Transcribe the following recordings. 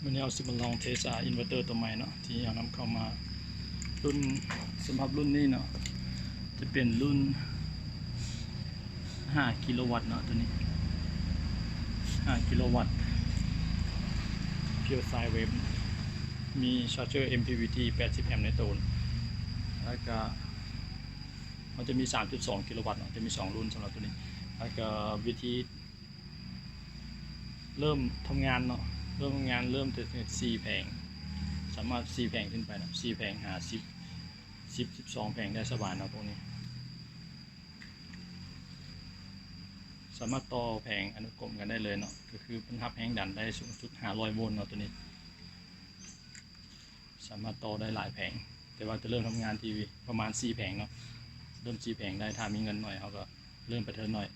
ມື້ນີ້ເຮົາຊິມາລອງເທສ ອາ ອິນເວີເຕີຕົວໃໝ່ເນາະ ທີ່ເຮົານຳເຂົ້າມາ ລຸ້ນ ສຳລັບລຸ້ນນີ້ເນາະ ຈະເປັນລຸ້ນຫ້າກິໂລວັດເນາະ ຕົວນີ້ຫ້າກິໂລວັດ Pure Sine Wave ມີຊາເຈີ ເອັມ ພີ ວີ ທີ ແປດສິບແອັມໃນໂຕ ແລ້ວກະ ມັນຈະມີສາມຈຸດສອງກິໂລວັດເນາະ ຈະມີສອງລຸ້ນສຳລັບຕົວນີ້ ແລ້ວກະວິທີ ເລີ່ມທຳງານເນາະ ເລີ່ມທຳງານ ເລີ່ມແຕ່ສີ່ແຜງ ສາມາດສີ່ແຜງຂຶ້ນໄປເນາະ ສີ່ແຜງ ຫ້າ ສິບ ສິບ ສິບສອງແຜງໄດ້ສະບາຍເນາະ ພວກນີ້ ສາມາດຕໍ່ແຜງອະນຸກົມກັນໄດ້ເລີຍເນາະ ກໍຄືມັນຮັບແຮງດັນໄດ້ສູງສຸດຫ້າຮ້ອຍໂວນເນາະ ຕົວນີ້ ສາມາດຕໍ່ໄດ້ຫຼາຍແຜງ ແຕ່ວ່າຈະເລີ່ມທຳງານທີ່ປະມານສີ່ແຜງເນາະ ເລີ່ມສີ່ແຜງໄດ້ ຖ້າມີເງິນໜ້ອຍ ເຮົາກໍເລີ່ມໄປເທີ້ນໜ້ອຍ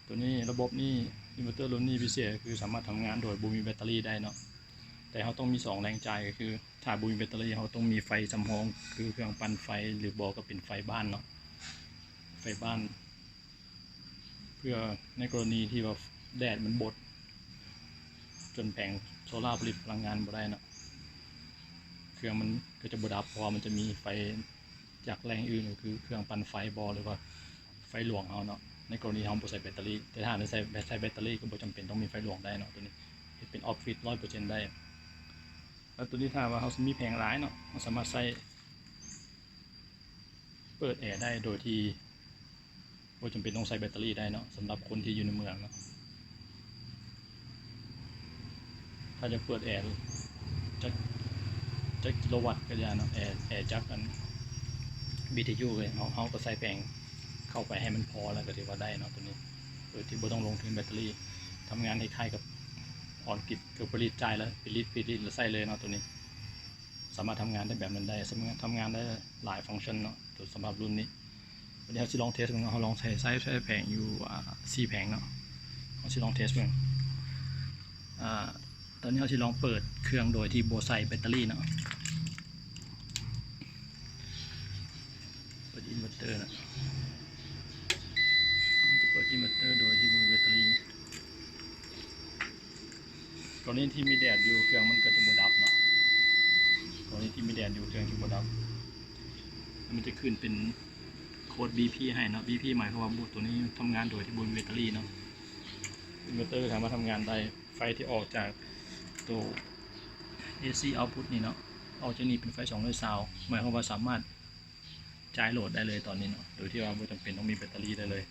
ຕົວນີ້ ລະບົບນີ້ ອິນເວີເຕີລຸ້ນນີ້ພິເສດກໍຄືສາມາດທຳງານໂດຍບໍ່ມີແບັດເຕີຣີໄດ້ເນາະ ແຕ່ເຮົາຕ້ອງມີສອງແຫຼ່ງຈ່າຍ ກໍຄືຖ້າບໍ່ມີແບັດເຕີຣີ ເຮົາຕ້ອງມີໄຟສຳຮອງ ຄືເຄື່ອງປັ່ນໄຟ ຫຼືບໍ່ກໍເປັນໄຟບ້ານເນາະ ໄຟບ້ານ ເພື່ອໃນກໍລະນີທີ່ວ່າແດດມັນບົດ ຈົນແຜງໂຊລາຜະລິດພະລັງງານບໍ່ໄດ້ເນາະ ເຄື່ອງມັນກໍຈະບໍ່ດັບ ເພາະວ່າມັນຈະມີໄຟຈາກແຫຼ່ງອື່ນ ກໍຄືເຄື່ອງປັ່ນໄຟບໍ ຫຼືວ່າໄຟຫຼວງເຮົາເນາະ ໃນກໍລະນີເຮົາບໍ່ໃສ່ແບັດເຕີຣີ ແຕ່ຖ້າໃສ່ ໃສ່ແບັດເຕີຣີກໍບໍ່ຈຳເປັນຕ້ອງມີໄຟຫຼວງໄດ້ເນາະ ຕົວນີ້ເຮັດເປັນອອບຟິດຮ້ອຍເປີເຊັນໄດ້ ແລ້ວຕົວນີ້ຖ້າວ່າເຮົາມີແຜງຫຼາຍເນາະ ເຮົາສາມາດໃສ່ ເປີດແອໄດ້ໂດຍທີ່ບໍ່ຈຳເປັນຕ້ອງໃສ່ແບັດເຕີຣີໄດ້ເນາະ ສຳລັບຄົນທີ່ຢູ່ໃນເມືອງເນາະ ຖ້າຈະເປີດແອຈັກ ຈັກກິໂລວັດກໍຢ່າເນາະ ແອ ແອຈາກອັນ ບີທີຢູ ເຮົາ ເຮົາກໍໃສ່ແຜງເຂົ້າໄປໃຫ້ມັນພໍ ແລ້ວກໍຖືວ່າໄດ້ເນາະ ຕົວນີ້ ໂດຍທີ່ບໍ່ຕ້ອງລົງທຶນແບັດເຕີຣີ ທຳງານຄ້າຍໆກັບອອນກຣິດ ກໍຜະລິດຈ່າຍແລ້ວ ຜະລິດ ຜະລິດແລ້ວໃຊ້ເລີຍເນາະ ຕົວນີ້ ສາມາດທຳງານໄດ້ແບບນັ້ນໄດ້ ສາມາດທຳງານໄດ້ຫຼາຍຟັງຊັນເນາະ ຕົວສຳລັບລຸ້ນນີ້ ວັນນີ້ເຮົາຊິລອງເທສເບິ່ງເນາະ ເຮົາລອງໃຊ້ ໃຊ້ ໃຊ້ແຜງຢູ່ ອ່າ ສີ່ແຜງເນາະ ເຮົາຊິລອງເທສເບິ່ງ ອ່າ ຕອນນີ້ເຮົາຊິລອງເປີດເຄື່ອງໂດຍທີ່ບໍ່ໃສ່ແບັດເຕີຣີເນາະ ເປີດອິນເວີເຕີເນາະ ເຮົາຈະເປີດອິນເວີເຕີໂດຍທີ່ບໍ່ມີແບັດເຕີຣີ ກໍລະນີທີ່ມີແດດຢູ່ ເຄື່ອງມັນກໍຈະບໍ່ດັບເນາະ ກໍລະນີທີ່ມີແດດຢູ່ ເຄື່ອງຈະບໍ່ດັບ ມັນຈະຂຶ້ນເປັນໂຄດ ບີພີ ໃຫ້ເນາະ ບີພີ ໝາຍຄວາມວ່າໂຕນີ້ທຳງານໂດຍທີ່ບໍ່ມີແບັດເຕີຣີເນາະ ອິນເວີເຕີສາມາດທຳງານໄດ້ ໄຟທີ່ອອກຈາກໂຕ ເອຊີ ເອົາພຸດນີ້ເນາະ ອອກຈາກນີ້ເປັນໄຟສອງຮ້ອຍຊາວ ໝາຍຄວາມວ່າສາມາດຈ່າຍໂຫຼດໄດ້ເລີຍຕອນນີ້ເນາະ ໂດຍທີ່ວ່າບໍ່ຈຳເປັນຕ້ອງມີແບັດເຕີຣີໄດ້ເລີຍ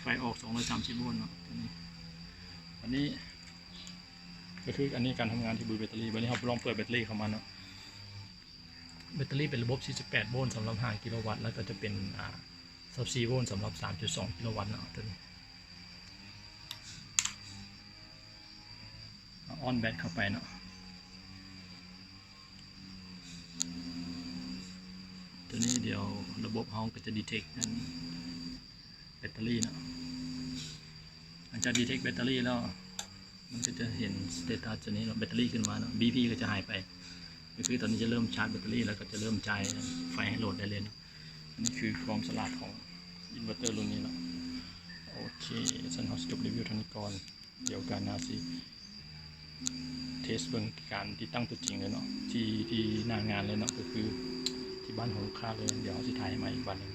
ໄຟອອກສອງຮ້ອຍສາມສິບໂວນເນາະ ຕົວນີ້ ອັນນີ້ກໍຄື ອັນນີ້ການທຳງານທີ່ບໍ່ມີແບັດເຕີຣີ ບັດນີ້ເຮົາລອງເປີດແບັດເຕີຣີເຂົ້າມາເນາະ ແບັດເຕີຣີເປັນລະບົບສີ່ສິບແປດໂວນສຳລັບຫ້າກິໂລວັດ ແລ້ວກໍຈະເປັນ ອ່າ ຊາວສີ່ໂວນສຳລັບສາມຈຸດສອງກິໂລວັດເນາະ ຕົວນີ້ ອອນແບັດເຂົ້າໄປເນາະ ຕົວນີ້ດຽວລະບົບເຮົາກໍຈະດີເທັກອັນ ແບັດເຕີຣີເນາະ ຫຼັງຈາກດີເທັກແບັດເຕີຣີແລ້ວ ມັນກໍຈະເຫັນສະເຕຕັສຕົວນີ້ເນາະ ແບັດເຕີຣີຂຶ້ນມາເນາະ ບີພີກໍຈະຫາຍໄປ ກໍຄືຕອນນີ້ຈະເລີ່ມຊາດແບັດເຕີຣີ ແລ້ວກໍຈະເລີ່ມຈ່າຍໄຟໃຫ້ໂຫຼດໄດ້ເລີຍເນາະ ອັນນີ້ຄືຄວາມສະຫຼາດຂອງອິນເວີເຕີລຸ້ນນີ້ເນາະ ໂອເຄ ຊັ້ນເຮົາຊິຈົບຣີວິວເທົ່ານີ້ກ່ອນ ດຽວໂອກາດໜ້າຊິເທສເບິ່ງການຕິດຕັ້ງຕົວຈິງເລີຍເນາະ ທີ່ ທີ່ໜ້າງານເລີຍເນາະ ກໍຄືທີ່ບ້ານຂອງລູກຄ້າເລີຍ ດຽວເຮົາຊິຖ່າຍໃຫ້ໃໝ່ອີກວັນໜຶ່ງ